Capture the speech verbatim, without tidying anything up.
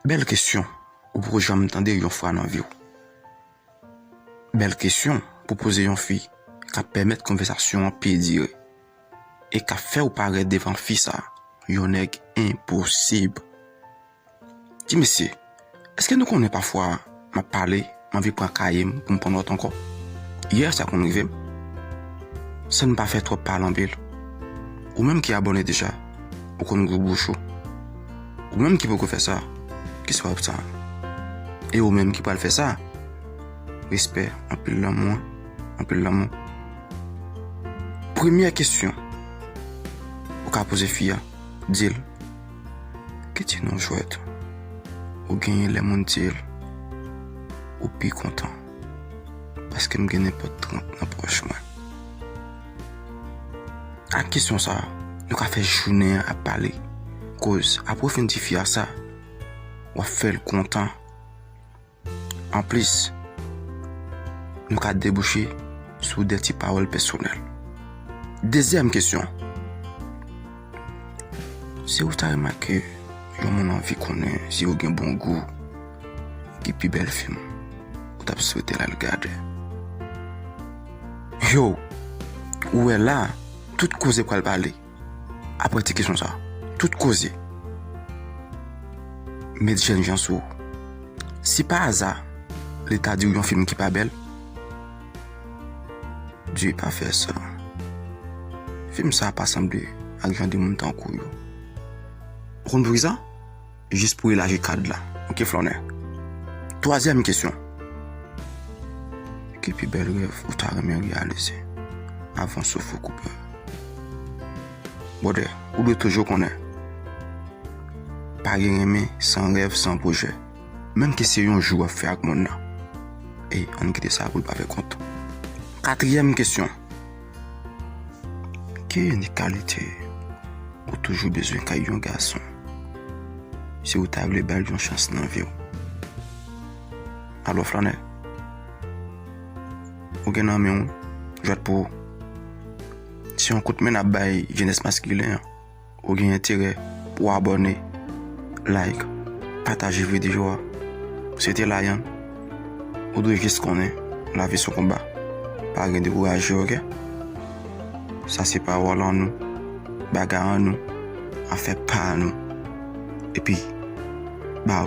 Bèl kesyon ou poko janm tande yon fwa nan vi w. Bèl kesyon pou poze yon fi k ap pèmèt konvèsasyon an pèdire e k ap fè w parèt devan fi sa a yon nèg enposib. Ti mesye, èske nou konnen pafwa m ap pale, m anvi pran kaye m pou m pran nòt ankò? Yè sa konn rive m, san n pa fè twòp pale anpil. Ou menm ki abòne deja, ou konn gwo bouch ou. Ou menm ki poko fè sa, kisa w ap tann? E ou menm ki pral fè sa, respè, anpil lanmou, anpil lanmou. Premyè kesyon ou ka poze fi a, di l, ki ti non jwèt ou genyen lè moun di l, ou pi kontan paske m gen nenpòt trant nan pòch mwen? Ak kesyon sa a, nou ka fè jounen an ap pale. Koz, apre w fin di fi a sa, w ap fè l kontan. Anplis, nou ka debouche sou de ti pawòl pèsonèl. Dezyèm kesyon. Si w ta remake yon moun anvi konnen si w gen bon gou, ki pi bèl fim ou t ap swete l al gade? Yo, ou wè la, tout koze pral pale. Apre ti kesyon sa, tout koze. Met jènjan sou ou. Si pa aza, li ta di w yon fim ki pa bèl, Dye pa fè sa. Fim sa pa sanble ak jan de moun tankou yo. Ou konn poukisa? Jis pou elaji kad la. Oke, flannè. Twazyèm kesyon. Ki pi bèl rèv ou ta renmen reyalize avan souf ou koupe? Brother, ou dwe toujou konnen, pa gen renmen san rèv, san pwojè. Menm ke se yon jou w ap fè ak moun nan. E ann kite sa pou l pa fè kont. Katriyèm kesyon. Ki inik kalite ou toujou bezwen kay yon gason si w ta vle ba l yon chans nan vi w? Alò, flannè, ou gen nan men w jwèt pou ou. Se yon kout men n ap bay jenès maskilen an. Ou gen enterè pou w abòne, like, pataje videyo a. Se te Layan. Ou dwe jis konnen, lavi se yon konba. Pa gen dekouraje, oke? Sa se pawòl an nou, bagay an nou, afè pa nou. Epi, ba